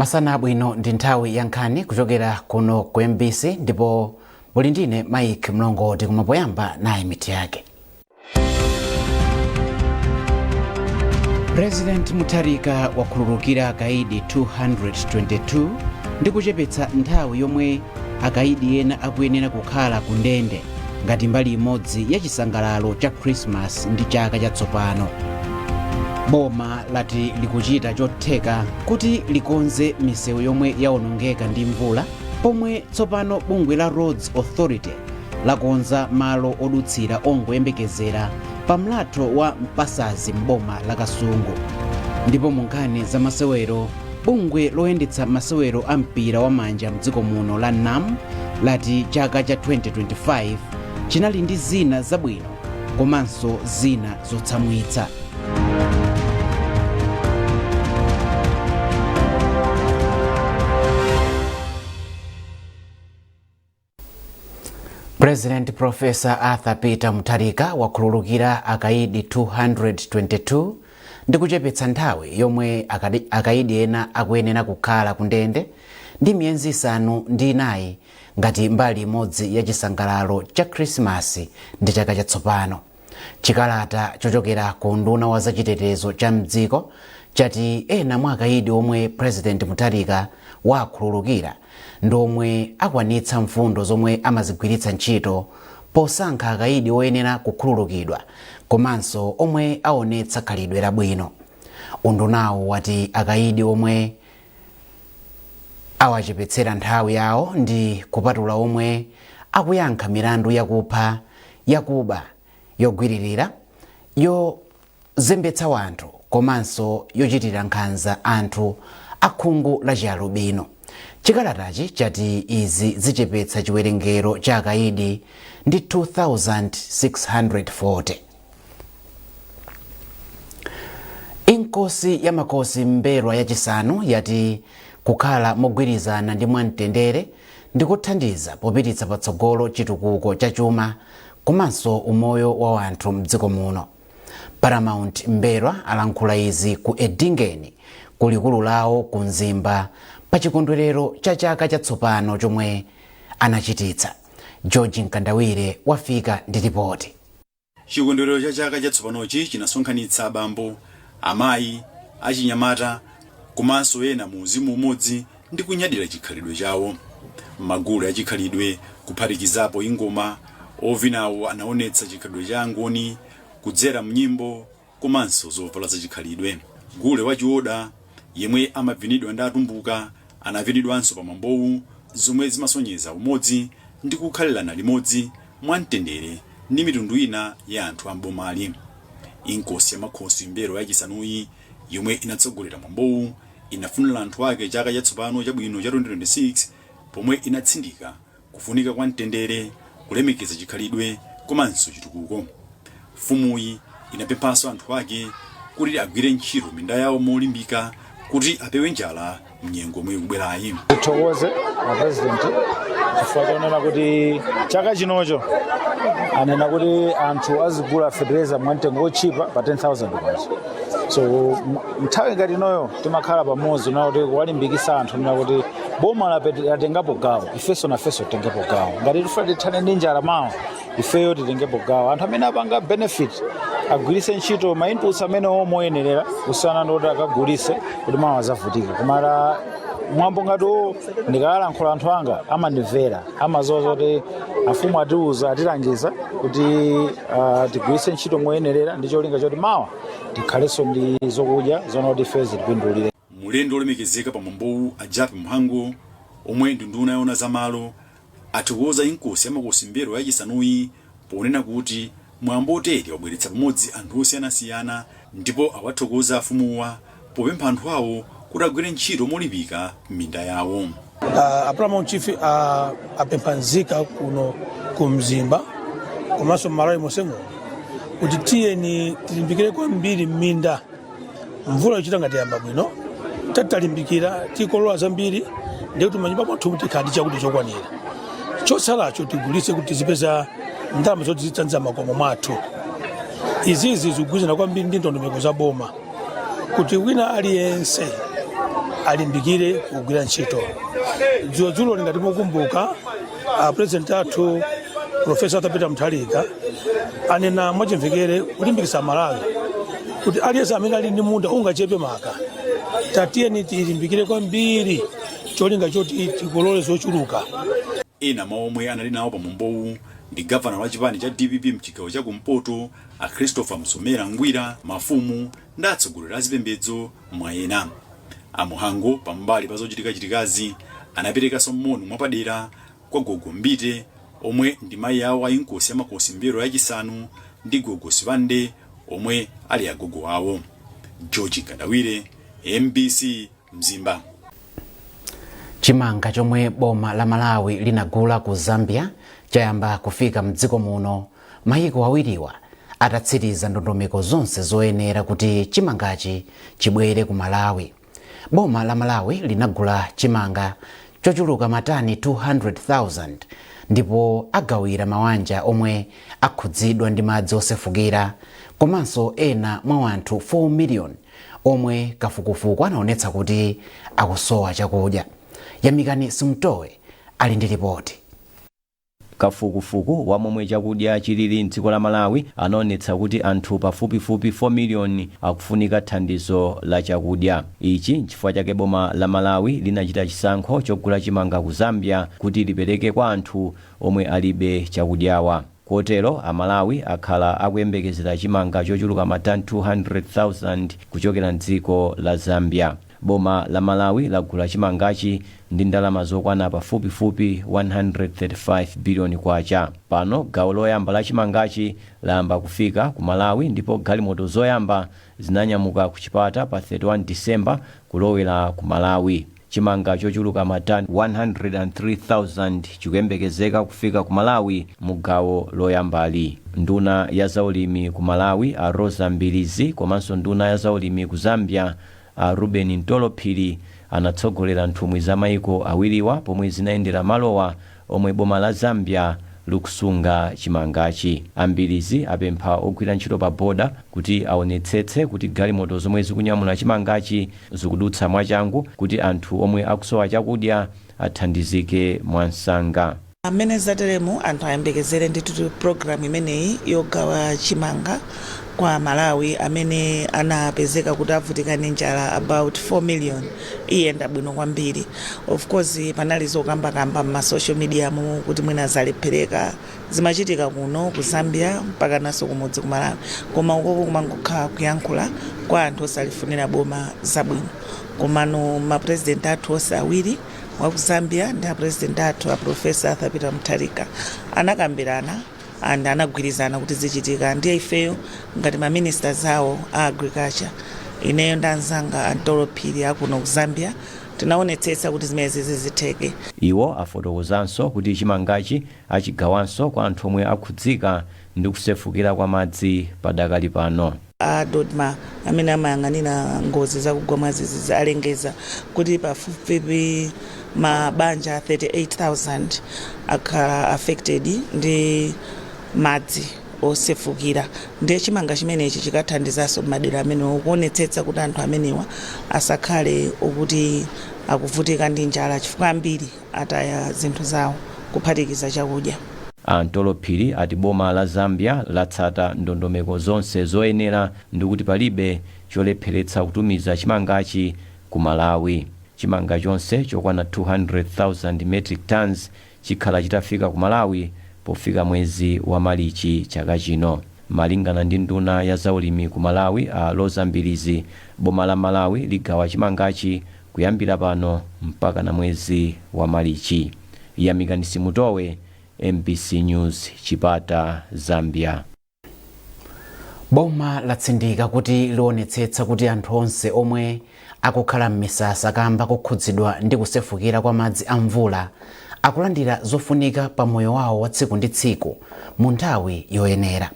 Masana abwino, ndi nthawi ya nkhani kuchokera kuno ku MBC ndipo muli ndine Mike Mlongoti. Koma poyamba, nayi mitu yake. President Mutharika wakhululukira akaidi 222 ndi kuchepetsa nthawi yomwe akaidi ena akuyenera kukhala ku ndende ngati mbali imodzi ya chisangalalo cha Christmas ndi chaka chatsopano. Boma lati likuchita chotheka kuti likonze misewu yomwe yawonongeka ndi mvula, pomwe tsopano bungwe la Roads Authority lakonza malo odutsira ongoyembekezera pa mlatho wa Mpasazi m'boma la Kasungu. Ndipo mu nkhani za masewero, bungwe loyendetsa masewero a mpira wa manja mdziko muno la NAM lati chaka cha 2025 chinali ndi zina zabwino komanso zina zotsamwitsa. President Professor Arthur Peter Mutharika wakhululukira akaidi 222 ndi kuchepetsa nthawi yomwe akaidi ena akuyenera kukhala ku ndende ndi miyezi 4 ngati mbali imodzi ya chisangalalo cha Khrisimasi ndi chaka chatsopano. Chikalata chochokera ku unduna wa zachitetezo cha mdziko chati ena mwa akaidi omwe President Mutharika wakhululukira ndi omwe akwanitsa mfundo zomwe amazigwiritsa ntchito posankha akaidi oyenera kukhululukidwa komanso omwe aonetsa khalidwe labwino. Undunawu wati akaidi omwe awachepetsera nthawi yawo ndi kupatula omwe akuyankha milandu yakupha, yakuba, yogwiririra, yozembetsa wanthu komanso yochitira nkhanza anthu akhungu la chialubino. Chikalatachi chati izi zichepetsa chiwerengero cha akaidi ndi 2640. Inkosi ya Makosi M'mbelwa yachisanu yati kukhala mogwirizana ndi mwamtendere ndikothandiza popititsa patsogolo chitukuko cha chuma komanso umoyo wa wanthu mdziko muno. Paramount M'mbelwa alankhula izi ku Edingeni, ku likulu lawo ku Mzimba, pa chikondwerero cha chaka chatsopano chomwe anachititsa. George Mkandawire wafika ndi ripoti. Chikondwerero cha chaka chatsopanochi chinasonkhanitsa abambo, amayi, achinyamata komanso ena mu uzimu umodzi ndi kunyadira chikhalidwe chawo. Magulu a chikhalidwe, kuphatikizapo ingoma, ovinawo anaonetsa chikhalidwe cha Angoni kudzera mnyimbo komanso zovala za chikhalidwe. Gule wa Chioda, yemwe amavinidwa ndi Atumbuka, anavinidwanso pa mwambowu, zomwe zimasonyeza umodzi ndi kukhalirana limodzi mwamtendere ndi mitundu ina ya anthu a m'bomali. Inkosi ya Makhosi M'mbelwa yachisanuyi, yomwe inatsogolera mwambowu, inafunira anthu ake chaka chatsopano chabwino cha 2026, pomwe inatsindika kufunika kwa mtendere, kulemekeza chikhalidwe komanso chitukuko. Mfumuyi inapemphanso anthu ake kuti agwire ntchito minda yawo molimbika kuti apewe njala mnyengo yomwe ikubwerayi. Tithokoze a President chifukwa chonena kuti chaka chinocho anena kuti anthu azigula fertilizer mwamtengo wotchipa pa 10,000 kwacha. So nthawi ngati inoyo timakhala pamodzi na kuti kuwalimbikisa anthu na kuti boma latengapo gawo, ifenso nafenso titengepo gawo. Ngati tifuna tithane ndi njala mawa, ifeyo titengepo gawo. Anthu amene apanga benefit agwiritse ntchito ma inputs amenewo moyenerera, kusiyana ndi kuti akagulise kuti mawa azavutika. Koma mwambo ngati uwu, ndikalankhula anthu anga amandimvera, amadziwa zoti afumu atiuza, atilangiza kuti tigwiritse ntchito moyenerera ndi cholinga choti mawa tikhalenso ndi zokudya zona kuti ife zitipindulire. Mulendo olemekezeka pa mwambowu, a Jappie Mhango, omwe ndi nduna yoona za malo, athokoza Inkosi ya Makosi M'mbelwa yachisanuyi ponena kuti mwambo otere wabweretsa pamodzi anthu osiyanasiyana, ndipo awathokoza afumuwa popempha anthu awo kuti agwire ntchito molimbika m'minda yawo. A Paramount Chief apempha nzika kuno ku Mzimba komanso Malawi monsemo kuti tiyeni tilimbikire kwambiri m'minda. Mvula ichita ngati yamba bwino, titalimbikira tikolola zambiri, ndiye kuti manyumba mwathu tikhala ndi chakudya chokwanira, chotsalacho tigulitse kuti tizipeza ndalama zoti zithandiza makomo mwathu. Izizi zikugwirizana kwambiri ndi ndondomeko za boma kuti wina aliyense Alimbikire kugwira ntchito. Dzulo ngati mukumbuka, president athu, Professor Arthur Peter Mutharika, anena mwachimvekere kulimbikitsa Malawi kuti aliyense amene ali ndi munda ungachepe maka, tatiyeni tilimbikire kwambiri cholinga choti tikolole zochuluka. Ena mwa omwe anali nawo pamwambowu ndi gavana wa chipani cha DPP mchigawo cha kumpoto, a Christopher Msomera Ngwira, mafumu ndi atsogoleri a zipembedzo, mwa ena. Amuhango, pambali pa zochitikachitikazi, anaperekanso moni mwapadera kwa Gogo Mbite, omwe ndi mayi awo a Inkosi ya Makosi M'mbelwa yachisanu, ndi Gogo Sibande, omwe ali agogo awo. George Nkandawire, MBC, Mzimba. Chimanga chomwe boma la Malawi linagula ku Zambia chayamba kufika mdziko muno, mayiko awiriwa atatsiriza ndondomeko zonse zoyenera kuti chimangachi chibwere ku Malawi. Boma la Malawi linagula chimanga chochuluka matani 200,000 ndipo agawira mawanja omwe akhudzidwa ndi madzi osefukira, komanso ena mwa anthu 4 million omwe kafukufuku anaonetsa kuti akusowa chakudya. Yamikani Simtowe ali ndi ripoti. Kafukufuku wa momwe chakudya chilili mdziko la Malawi anaonetsa kuti anthu pafupifupi 4 miliyoni akufunika thandizo la chakudya. Ichi nchifukwa chake boma la Malawi linachita chisankho chogula chimanga ku Zambia kuti lipereke kwa anthu omwe alibe chakudyawa. Kotero Amalawi akhala akuyembekezera chimanga chochuluka matani 200,000 kuchokera mdziko la Zambia. Boma la Malawi lagula chimangachi ndi ndalama zokwana pafupifupi 135 biliyoni kwacha. Pano gawo loyamba la chimangachi layamba kufika ku Malawi, ndipo galimoto zoyamba zinanyamuka ku Chipata pa 31 Disemba kulowera ku Malawi. Chimanga chochuluka matani 103,000 chikuyembekezeka kufika ku Malawi mu gawo loyambali. Nduna ya zaulimi ku Malawi, a Rosa Mbilizi, komanso nduna ya zaulimi ku Zambia, a Ruben Ntolophiri, anatsogolera nthumwi za maiko awiriwa pomwe zinayendera malowa omwe boma la Zambia likusunga chimangachi. Ambirizi apempha ogwira ntchito pa boda kuti aonetsetse kuti galimoto zomwe zikunyamula chimangachi zikudutsa mwachangu kuti anthu omwe akusowa chakudya athandizike mwansanga. Amene zateremu, anthu ayembekezere ndithu program imeneyi yogawa chimanga kwa Malawi amene anapezeka kuti avutika ndi njala, about 4 million, iyenda bwino kwambiri. Of course panali zokambakamba m'ma social media mu kuti mwina zalephereka. Zimachitika kuno ku Zambia mpaka naso kumudzi ku Malawi, koma ukoko kumangokhala kuyankhula kwa anthu osalifunira boma zabwino. Komano mapresident athu onse awiri, wa ku Zambia ndi apresident athu, a Professor Arthur Peter Mutharika, anakambirana and anagwirizana kuti zichitika. Ndiye ifeyo ngati ma ministers awo a agriculture, ineyo ndi anzanga Antolo Phiri akuno ku Zambia, tinaonetsetsa kuti zimenezi zizitheke. Iwo afotokozanso kuti chimangachi achigawanso kwa anthu omwe akhudzika ndi kusefukira kwa madzi padakali pano. A DoDMA amene amayang'anira ngozi zakugwa mwadzidzidzi alengeza kuti pafupifupi mabanja 38,000 akhala affected ndi madzi osefukira. Ndiye chimanga chimenechi chikathandizanso madera amenewo kuonetsetsa kuti anthu amenewa asakhale okuti akuvutika ndi njala, chifukwa ambiri ataya zinthu zawo kuphatikiza chakudya. Antolo Phiri ati boma la Zambia latsata ndondomeko zonse zoyenera ndikuti palibe cholepheretsa kutumiza chimangachi ku Malawi. Chimanga chonse chokwana 200,000 metric tons chikhala chitafika ku Malawi pofika mwezi wa Malichi chaka chino. Malingana ndi nduna ya zaulimi ku Malawi, a Rosa Mbilizi, boma la Malawi ligawa chimangachi kuyambira pano mpaka na mwezi wa Malichi. Yamikani Simutowe, MBC News, Chipata, Zambia. Boma latsindika kuti lionetsetsa kuti anthu onse omwe akukhala m'misasa kamba kokhudzidwa ndi kusefukira kwa madzi a mvula akulandira zofunika pa moyo wawo wa tsiku ndi tsiku mu nthawi yoyenera.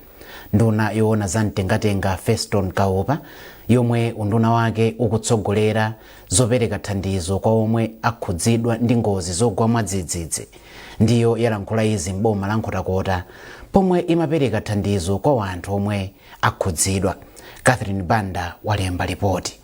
Nduna yoona za mtengatenga, Feston Kaupa, yomwe unduna wake ukutsogolera zopereka thandizo kwa omwe akhudzidwa ndi ngozi zogwa mwadzidzidzi, ndiyo yalankhula izi m'boma la Nkhotakota pomwe imapereka thandizo kwa anthu omwe akhudzidwa. Catherine Banda walemba ripoti.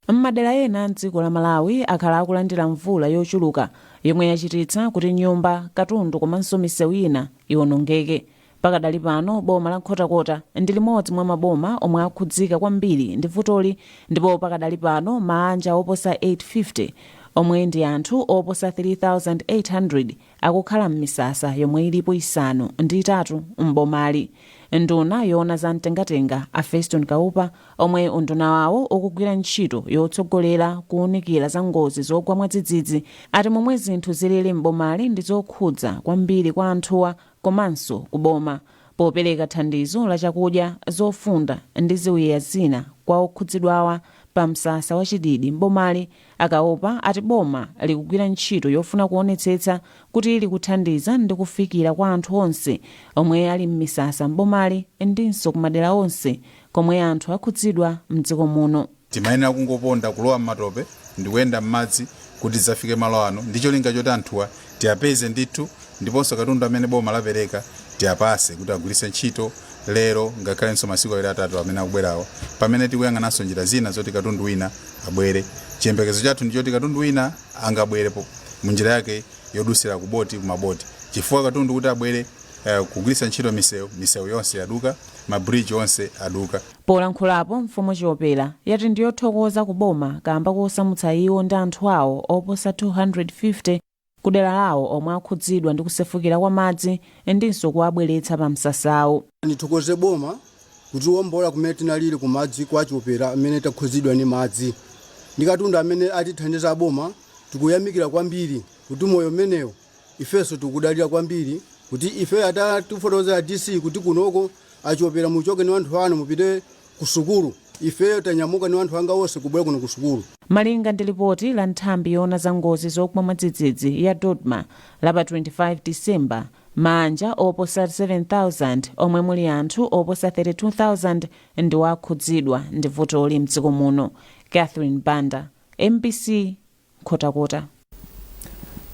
M'madera ena mdziko la Malawi akhala akulandira mvula yochuluka yomwe yachititsa kuti nyumba, katundu komanso misewu ina iwonongeke. Pakadali pano boma la Nkhotakota ndi limodzi mwa maboma omwe akhudzika kwambiri ndi vutoli, ndipo pakadali pano maanja oposa 850 omwe ndi anthu oposa 3800 akukhala m'misasa yomwe ilipo 3 m'bomali. Nduna yoona za mtengatenga a Feston Kaupa, omwe unduna wawo ukugwira ntchito yotsogolera kuwunikira za ngozi zogwa mwadzidzidzi, ati momwe zinthu zilili m'bomali ndi zokhudza kwambiri kwa anthuwa komanso kuboma popereka thandizo la chakudya, zofunda ndi ziwiya zina kwa okhudzidwawa pa msasa wa Chididi m'bomali. A Kaupa ati boma likugwira ntchito yofuna kuonetsetsa kuti likuthandiza ndi kufikira kwa anthu onse omwe ali m'misasa m'bomali ndinso kumadera onse komwe anthu akhudzidwa mdziko muno. Timayenera kungoponda kulowa m'matope ndikuyenda m'madzi kuti tidzafike malo ano ndi cholinga choti anthuwa tiyapeze ndithu, ndiponso katundu amene boma lapereka tiyapase kuti agwiritse ntchito lero ngakhalenso masiku 2 3 amene akubwerawo, pamene tikuyang'ananso njira zina zoti katundu wina abwere. Chiyembekezo chathu ndi choti katundu wina angabwerepo munjira yake yodusira ku boti, kumaboti, chifukwa katundu kuti abwere kugwiritsa ntchito misewu, misewu yonse yaduka, mabridge onse aduka. Polankhulapo, mfumu Chiopera yati ndiyothokoza kuboma kamba kosamutsa iwo ndi anthu awo oposa 250 kudera lawo omwe akhudzidwa ndi kusefukira kwa madzi ndinso kuwabweretsa pa msasawu. Ndithokoze boma kuti wombola kumene tinalili ku madzi kwa Chiopera amene takhudzidwa ndi madzi ndi katundu amene atithandiza boma. Tikuyamikira kwambiri kuti moyo umenewo ifenso tikudalira kwambiri kuti ife atatifotokozera DC kuti kunoko achiopera muchoke ni anthu anu mupite ku sukulu, ifeyo tanyamuka ni anthu anga onse kubwera kuno ku sukulu. Malinga ndi lipoti la nthambi yoona za ngozi zogwa mwadzidzidzi ya DoDMA la pa 25 Disemba, maanja oposa 7000 omwe muli anthu oposa 32,000 ndiwo akhudzidwa ndi vutoli mdziko muno. Catherine Banda, MBC, Nkhotakota.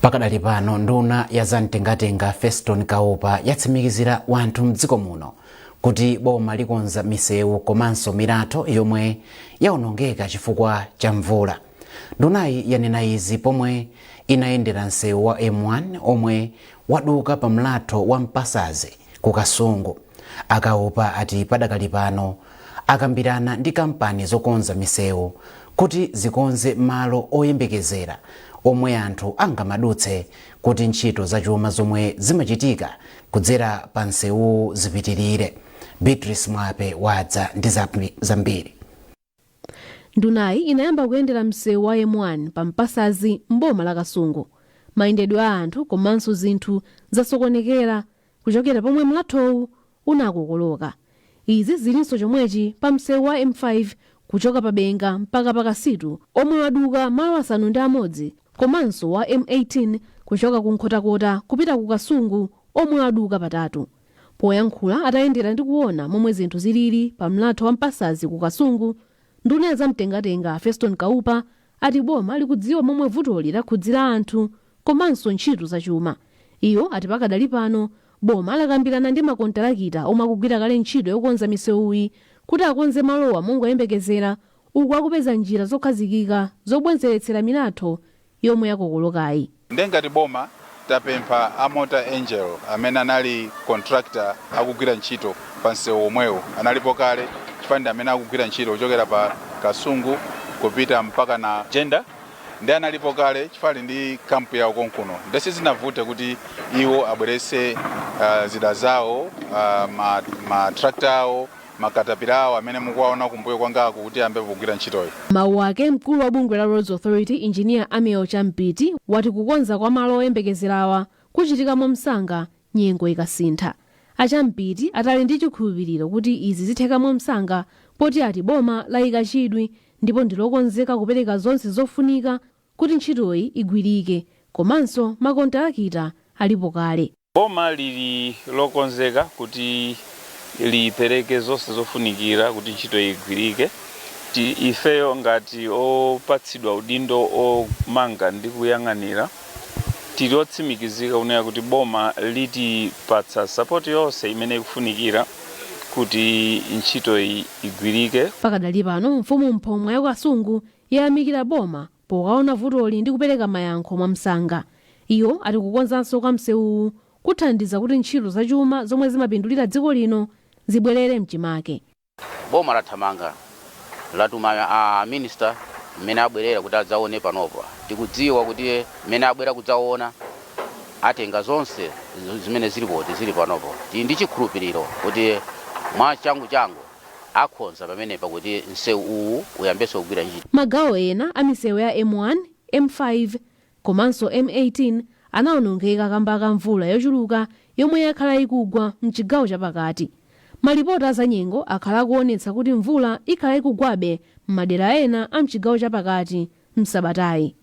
Pakadali pano nduna ya zamtengatenga Feston Kaupa yatsimikizira wanthu mdziko muno kuti boma likonza misewu komanso milatho yomwe yaonongeka chifukwa cha mvula. Ndunayi yanena izi pomwe inayendera msewu wa M1 omwe waduka pa mlatho wa Mpasazi ku Kasungu. A Kaupa ati padakali pano akambirana ndi kampani zokonza misewu kuti zikonze malo oyembekezera omwe anthu angamadutse kuti ntchito zachuma zomwe zimachitika kudzera pa msewu zipitirire. Beatrice Mwape wadza ndi zambiri. Ndunayi inayamba kuyendera msewu wa M1 pa Mpasazi m'boma la Kasungu. Mayendedwe a anthu komanso zinthu zasokonekera kuchokera pomwe mlathowu unakokoloka. Izi zilinso chomwechi pa msewu wa M5 kuchoka pa Benga mpaka pa Kasitu omwe waduka malo 6, komanso wa M18 kuchoka ku Nkhotakota kupita ku Kasungu omwe waduka patatu. Poyankhula atayendera ndi kuona momwe zinthu zilili pa mlatho wa Mpasazi ku Kasungu, nduna ya zamtengatenga Feston Kaupa ati boma likudziwa momwe vutoli lakhudzira anthu komanso ntchito zachuma. Iwo ati pakadali pano boma lakambirana ndi makontarakita omwe akugwira kale ntchito yokonza misewuyi kuti akonze malowa mongoyembekezera uku akupeza njira zokhazikika zobwezeretsera milatho yomwe yakokolokayi. Ndengati boma tapempha a Mota Engil amene anali contractor akugwira ntchito pa msewu omwewo, analipo kale chifukwa ndi amene akugwira ntchito kuchokera pa Kasungu kupita mpaka na Jenda, ndi analipo kale chifukwa ali ndi kampu yawo konkuno, nde sizinavute kuti iwo abweretse zida zawo, ma tractor awo, makatapira awo amene mukuwaona kumbuyo kwangaku kuti ayambe kugwira ntchitoyi. Mawu ake, mkulu wa bungwe la Roads Authority Engineer Amiel Champiti wati kukonza kwa malo oyembekezerawa kuchitika mwamsanga nyengo ikasintha. Achampiti atali ndi chikhulupiriro kuti izi zitheka mwamsanga poti ati boma layika chidwi ndipo ndilokonzeka kupereka zonse zofunika kuti ntchitoyi igwirike, komanso makontarakita alipo kale. Boma lili lokonzeka kuti lipereke zonse zofunikira kuti ntchito igwirike. Ifeyo ngati opatsidwa udindo omanga ndi kuyang'anira tili otsimikizika kunena kuti boma litipatsa support yonse imene ikufunikira kuti ntchito igwirike. Pakadali pano mfumu Mphomwa ya Kasungu Yayamikira boma pokaona vutoli ndi kupereka mayankho mwamsanga. Iwo ati kukonzanso kwa msewuwu kuthandiza kuti ntchito zachuma zomwe zimapindulira dziko lino zibwerere mchimake. Boma lathamanga, latuma a minister mmene abwerera kuti adzaone. Panopa tikudziwa kuti mmene abwera kudzaona, atenga zonse zimene zilipoti zili panopo. Tili ndi chikhulupiriro kuti mwa changu changu akhonza pamenepa kuti msewu uwu uyambenso kugwira ntchito. Magawo ena a misewu ya M1, M5 komanso M18 anawonongeka kamba ka mvula yochuluka yomwe yakhala ikugwa mchigawo chapakati. Malipoti azanyengo akhala akuonetsa kuti mvula ikhala ikugwabe m'madera ena a mchigawo chapakati msabatayi.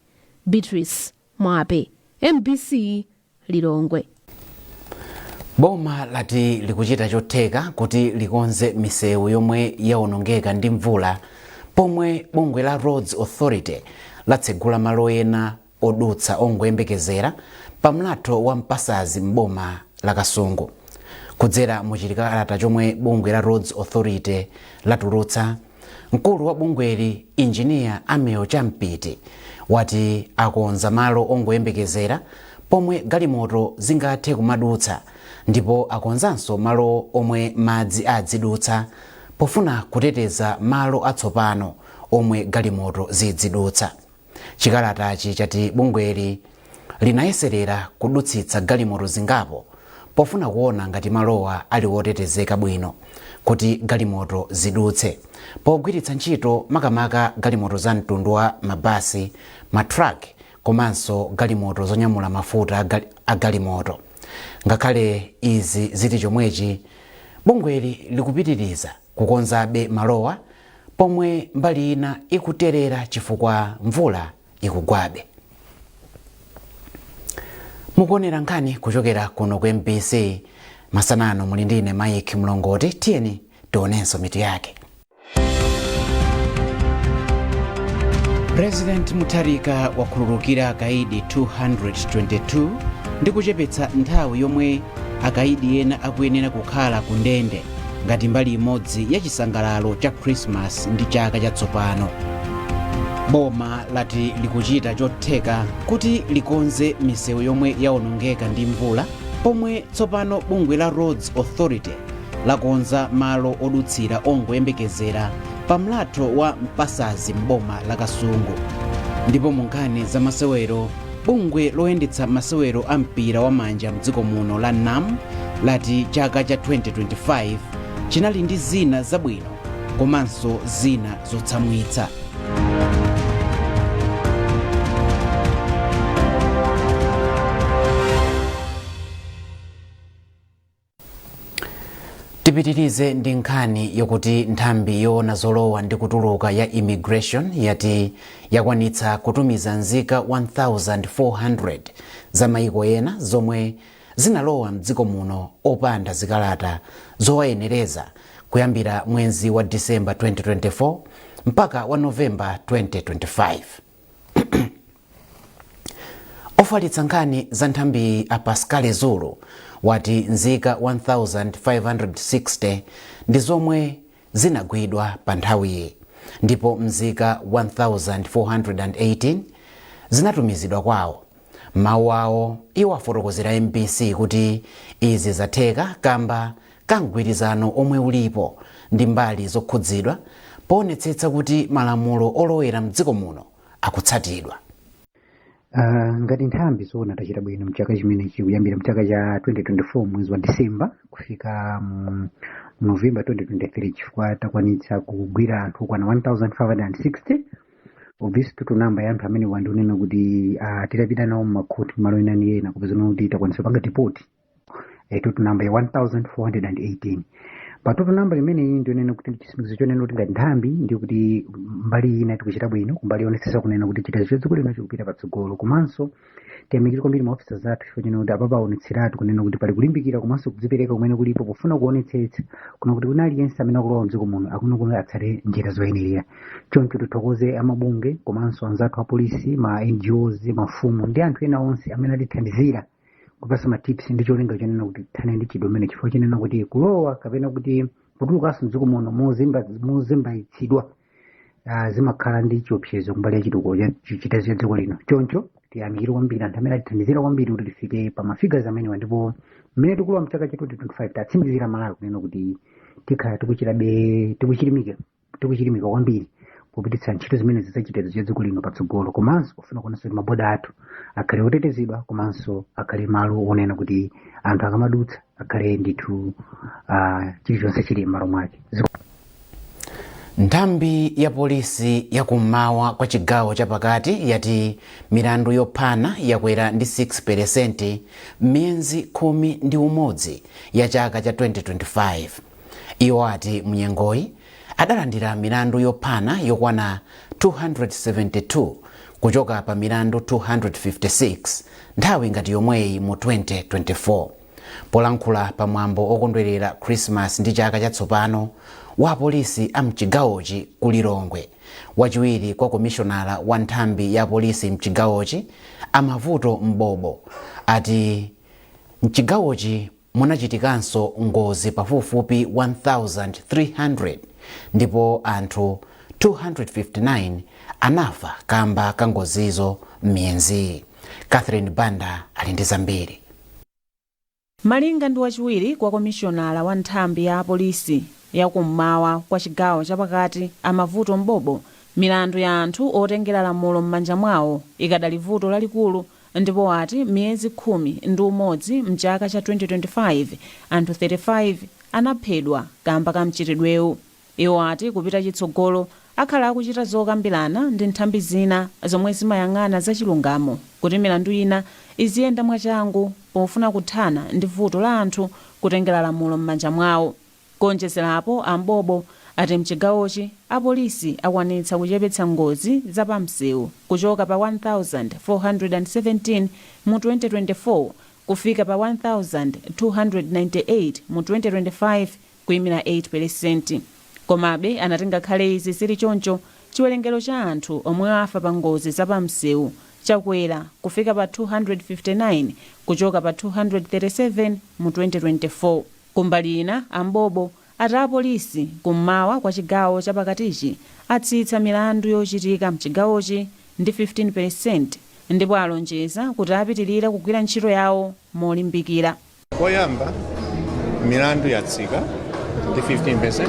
Beatrice Mwape, MBC, Lilongwe. Boma lati likuchita chotheka kuti likonze misewu yomwe yawonongeka ndi mvula, pomwe bungwe la Roads Authority latsegula malo ena odutsa ongoyembekezera pa mlatho wa Mpasazi m'boma la Kasungu. Kudzera mu chikalata chomwe bungwe la Roads Authority latulutsa, mkulu wa bungweli, Injiniya Ameo Champiti, wati akonza malo ongoyembekezera pomwe galimoto zingathe kumadutsa, ndipo akonzanso malo omwe madzi adzidutsa pofuna kuteteza malo atsopano omwe galimoto zidzidutsa. Chikalatachi chati bungweli linayeserera kudutsitsa galimoto zingapo pofuna kuona ngati malowa ali wotetezeka bwino kuti galimoto zidutse, pogwiritsa ntchito makamaka galimoto za mtundu wa mabasi, matruck komanso galimoto zonyamula mafuta a galimoto. Ngakhale izi zili chomwechi, bungweli likupitiriza kukonzabe malowa, pomwe mbali ina ikuterera chifukwa mvula ikugwabe. Mukuonera nkhani kuchokera kuno ku MBC masanano. Muli ndine Mike Mlongoti. Tiyeni tionenso mitu yake. President Mutharika wakhululukira akaidi 222 ndi kuchepetsa nthawi yomwe akaidi ena akuyenera kukhala ku ndende ngati mbali imodzi ya chisangalalo cha Christmas ndi chaka chatsopano. Boma lati likuchita chotheka kuti likonze misewu yomwe yawonongeka ndi mvula, pomwe tsopano bungwe la Roads Authority lakonza malo odutsira ongoyembekezera pa mlatho wa Mpasazi m'boma la Kasungu. Ndipo mu nkhani za masewero, bungwe loyendetsa masewero a mpira wa manja mdziko muno la NAM lati chaka cha 2025 chinali ndi zina zabwino komanso zina zotsamwitsa. Tipitirize ndi nkhani yokuti nthambi yoona zolowa ndi kutuluka ya Immigration yati yakwanitsa kutumiza nzika 1400 za maiko ena zomwe zinalowa mdziko muno opanda zikalata zowayenereza kuyambira mwezi wa Disemba 2024 mpaka wa Novemba 2025. Ofalitsa nkhani za nthambi a Pascal Zulu wati nzika 1560 ndi zomwe zinagwidwa pa nthawiyi, ndipo nzika 1418 zinatumizidwa kwawo. Mawu awo, iwo afotokozera MBC kuti izi zatheka kamba ka mgwirizano omwe ulipo ndi mbali zokhudzidwa poonetsetsa kuti malamulo olowera mdziko muno akutsatidwa. Ngati nthambi, zoona tachita bwino mchaka chimenechi. Kuyambira mchaka cha 2024 mwezi wa Disemba kufika mu November 2023, chifukwa takwanitsa kugwira anthu okwana 1560. Obviously total number ya anthu amene wandionena kuti titapita nawo mmakhoti, malo ena ndi ena, kupezana kuti takwanitsa kupanga deport total number ya 1418. Pa total number imeneyi, ndionena kuti chitsimikizo chonena kuti ngati nthambi ndi kuti mbali ina tikuchita bwino, kumbali yonetsetsa kunena kuti chitetezo cha dziko lino chikupita patsogolo. Komanso tiyamikire kwambiri ma officers athu chifukwa chonena kuti apapa aonetseratu kunena kuti pali kulimbikira komanso kudzipereka kumene kulipo pofuna kuonetsetsa kuna kuti wina aliyense amene akulowa mdziko muno akuna kuti atsate njira zoyenerera. Choncho tithokoze amabungwe komanso anzathu apolisi, ma NGOs, mafumu ndi anthu ena onse amene atithandizira kupasa ma tips ndi cholinga chonena kuti tithane ndi chidwi umene, chifukwa chinena kuti kulowa kapena kuti kutulukanso mdziko muno mozembaitsidwa. Zimakhala ndi chiopsezo kumbali ya chitukuko cha chitetezo cha dziko lino. Choncho tiyamikire kwambiri anthu amene atithandizira kwambiri kuti tifike pa mafigures amenewa. Ndipo mmene tikulowa mchaka cha 2025, tatsimikizira Malawi kunena kuti tikhala tikuchitabe, tikuchilimika kwambiri popititsa ntchito zimene zachitetezo cha dziko lino patsogolo, komanso kufuna kuonanso kuti maboda athu akhale otetezedwa, komanso akhale malo onena kuti anthu akamadutsa akhale ndithu chilichonse chili m'malo mwake. Nthambi ya polisi yakummawa kwa chigawo chapakati yati milandu yophana yakwera ndi 6% m'miyezi 11 ya chaka cha 2025. Iwo ati mnyengoyi adalandira milandu yophana yokwana 272 kuchoka pa milandu 256 nthawi ngati yomweyi mu 2024. Polankhula pamwambo okondwerera Christmas ndi chaka chatsopano wa polisi a mchigawochi ku Lilongwe, wachiwiri kwa komishonala wa nthambi ya polisi mchigawochi, Amavuto Mbobo, ati mchigawochi munachitikanso ngozi pafupifupi 1300 ndipo anthu 259 anafa kamba ka ngozizo m'miyeziyi. Catherine Banda ali ndi zambiri. Malinga ndi wachiwiri kwa komishonala wa nthambi ya apolisi yakummawa kwa chigawo chapakati, Amavuto Mbobo, milandu ya anthu otengera lamulo m'manja mwawo ikadali vuto lalikulu, ndipo ati miyezi 11 mchaka cha 2025 anthu 35 anaphedwa kamba ka mchitidwewu. Iwo ati kupita chitsogolo akhala akuchita zokambirana ndi nthambi zina zomwe zimayang'ana zachilungamo kuti milandu ina iziyenda mwachangu pofuna kuthana ndi vuto la anthu kutengera lamulo m'manja mwawo. Kuonjezerapo, Ambobo ati mchigawochi apolisi akwanitsa kuchepetsa ngozi zapamsewu kuchoka pa 1417 mu 2024 kufika pa 1298 mu 2025, kuyimira 8%. Komabe anati ngakhale izi zili choncho, chiwerengero cha anthu omwe afa pa ngozi zapamsewu chakwera kufika pa 259 kuchoka pa 237 mu 2024. Kumbali ina, Ambobo ati apolisi kummawa kwa chigawo chapakatichi atsitsa milandu yochitika mchigawochi ndi 15% ndipo alonjeza kuti apitirira kugwira ntchito yawo molimbikira. Koyamba, milandu yatsika ndi 15%,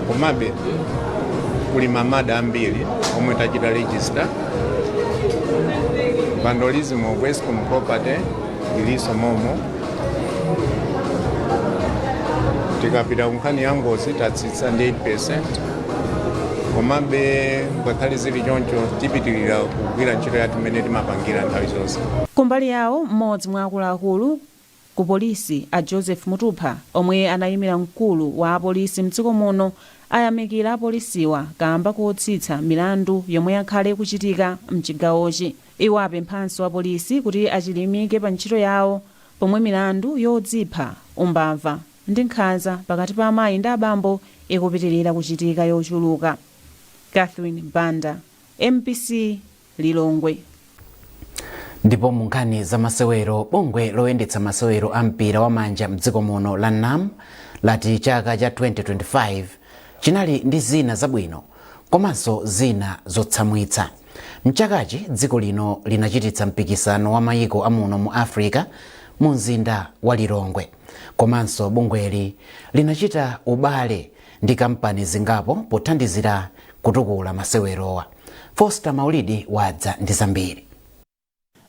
komabe kuli ma murder ambiri omwe tachita register. Vandalism of ESCOM property ilinso momo. Tikapita kunkhani ya ngozi, tatsitsa ndi 8%, komabe ngakhale zili choncho, tipitirira kugwira ntchito yathu imene timapangira nthawi zonse. Kumbali yawo, mmodzi mwa akuluakulu ku polisi, a Joseph Mutupha, omwe anayimira mkulu wa apolisi mdziko muno, ayamikira apolisiwa kamba kotsitsa milandu yomwe yakhale ikuchitika mchigawochi. Iwo apemphanso apolisi kuti achilimike pa ntchito yawo pomwe milandu yodzipha, umbava ndi nkhanza pakati pa amayi ndi abambo ikupitirira kuchitika yochuluka. Catherine Banda, MBC, Lilongwe. Ndipo mu nkhani za masewero, bungwe loyendetsa masewero a mpira wa manja mdziko muno la NAM lati chaka cha 2025 chinali ndi zina zabwino komanso zina zotsamwitsa. Mchakachi dziko lino linachititsa mpikisano wa mayiko amuno mu Africa mu mzinda wa Lilongwe, komanso bungweli linachita ubale ndi kampani zingapo pothandizira kutukula masewerowa. Foster Maulidi wadza ndi zambiri.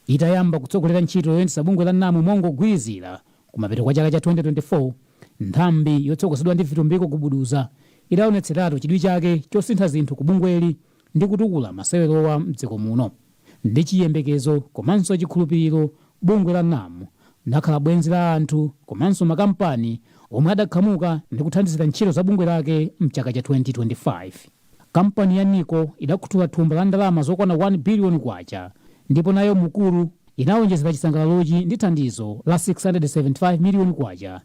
Itayamba kutsogolera ntchito yoyendetsa bungwe la NAM mongogwirizira kumapeto kwa chaka cha 2024, nthambi yotsogozedwa ndi Vitumbiko Gubuduza idaonetseratu chidwi chake chosintha zinthu ku bungweli ndi kutukula masewerowa mdziko muno. Ndi chiyembekezo komanso chikhulupiriro, bungwe la NAM linakhala bwenzi la anthu komanso makampani omwe adakhamuka ndi kuthandizira ntchito za bungwe lake mchaka cha 2025. Kampani ya Nico idakhuthula thumba la ndalama zokwana 1 biliyoni kwacha, ndipo nayo Mukuru inawonjezera chisangalalochi ndi thandizo la 675 miliyoni kwacha.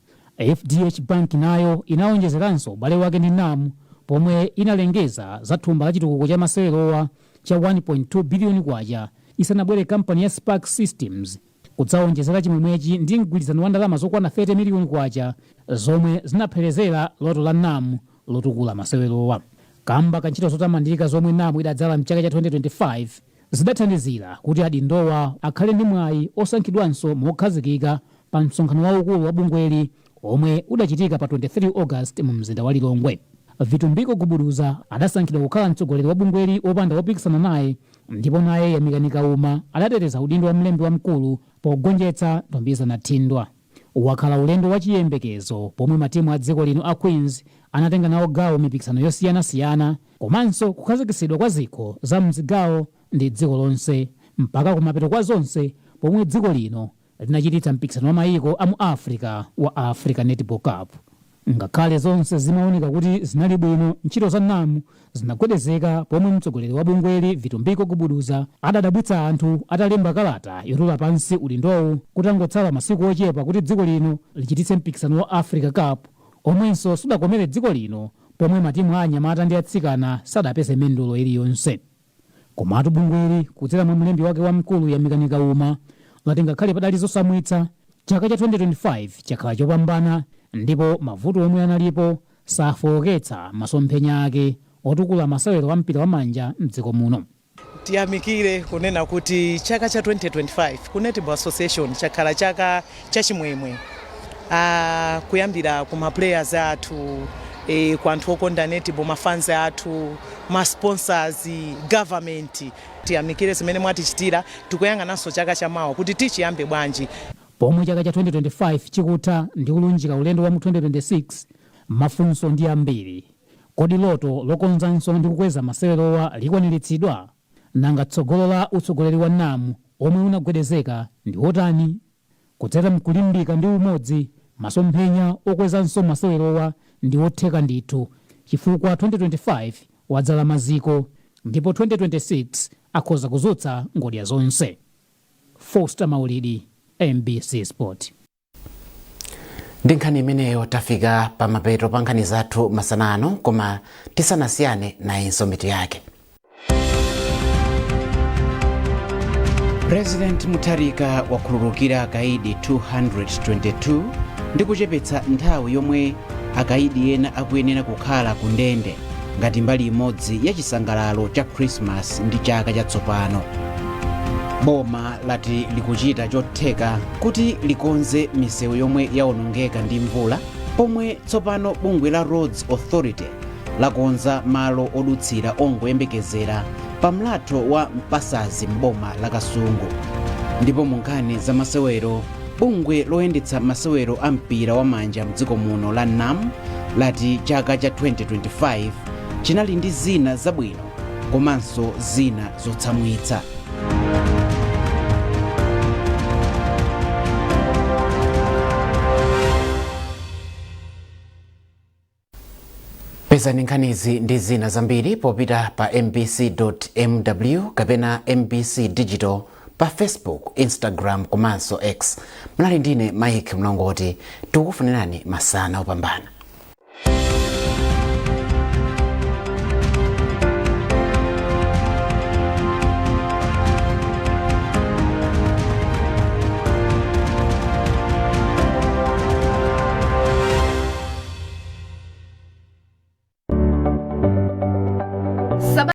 FDH Bank nayo inawonjezeranso ubale wake ndi NAM pomwe inalengeza za thumba la chitukuko cha masewerowa cha 1.2 biliyoni kwacha, isanabwere kampani ya Spark Systems kudzawonjezera chimwemwechi ndi mgwirizano wa ndalama zokwana 30 miliyoni kwacha zomwe zinapherezera loto la NAM lotukula masewerowa. Kamba ka ntchito zotamandika zomwe NAM idadzala mchaka cha 2025 zidathandizira kuti adindowa akhale ndi mwayi osankhidwanso mokhazikika pa msonkhano waukulu wa bungweli omwe udachitika pa 23 August mu mzinda wa Lilongwe. Vitumbiko Gubuduza adasankhidwa kukhala mtsogoleri wa bungweli wopanda wopikisana naye, ndipo naye Yamikani Kauma adateteza udindo wa mlembi wamkulu pogonjetsa Ntombizana Thindwa. Wakhala ulendo wa chiyembekezo pomwe matimu a dziko lino a Queens anatenga nawo gawo mipikisano yosiyanasiyana, komanso kukhazikitsidwa kwa zikho za mzigawo ndi dziko lonse, mpaka kumapeto kwa zonse pomwe dziko lino linachititsa mpikisano wa mayiko a mu Africa wa Africa Netball Cup. Ngakhale zonse zimaoneka kuti zinali bwino, ntchito za NAM zinagwedezeka pomwe mtsogoleri wa bungweli Vitumbiko Gubuduza adadabwitsa anthu atalemba kalata yotula pansi udindowu kutangotsala masiku ochepa kuti dziko lino lichititse mpikisano wa Africa Cup, omwenso sudakomere dziko lino pomwe matimu a anyamata ndi atsikana sadapeze mendulo iliyonse. Komatu bungweli kudzera mwa mlembi wake wamkulu Yamikani Kauma lati ngakhale padali zosamwitsa, chaka cha 2025 chakhala chopambana ndipo mavuto omwe analipo safowoketsa masomphenya ake otukula masewero a mpira wamanja mdziko muno. Tiyamikire kunena kuti chaka cha 2025 ku Netball Association chakhala chaka chachimwemwe, kuyambira ku ma players athu, ku anthu okonda netball, ma fans athu, ma sponsors, government. Tiyamikire zimene mwatichitira. Tikuyang'ananso chaka chamawa kuti tichiyambe bwanji. Pomwe chaka cha 2025 chikutha ndi kulunjika ulendo wa mu 2026, mafunso ndi ambiri. Kodi loto lokonzanso ndi kukweza masewerowa likwaniritsidwa? Nanga tsogolo la utsogoleri wa NAM omwe unagwedezeka ndi otani? Kudzera mkulimbika ndi umodzi, masomphenya okwezanso masewerowa ndi otheka ndithu, chifukwa 2025 wadzala maziko ndipo 2026 akhoza kuzutsa ngodya zonse. Foster Maulidi, MBC Sport. Ndi nkhani imeneyo tafika pa mapeto pa nkhani zathu masana ano, koma tisanasiyane, nayinso mitu yake. President Mutharika wakhululukira akaidi 222 ndi kuchepetsa nthawi yomwe akaidi ena akuyenera kukhala ku ndende ngati mbali imodzi ya chisangalalo cha Christmas ndi chaka chatsopano. Boma lati likuchita chotheka kuti likonze misewu yomwe yawonongeka ndi mvula, pomwe tsopano bungwe la Roads Authority lakonza malo odutsira ongoyembekezera pa mlatho wa Mpasazi m'boma la Kasungu. Ndipo mu nkhani za masewero, bungwe loyendetsa masewero a mpira wa manja mdziko muno la NAM lati chaka cha 2025 chinali ndi zina zabwino komanso zina zotsamwitsa. Pezani nkhanizi ndi zina zambiri popita pa mbc.mw kapena MBC Digital pa Facebook, Instagram komanso X. Munali ndine Mike Mlongoti. Tikukufunirani masana opambana.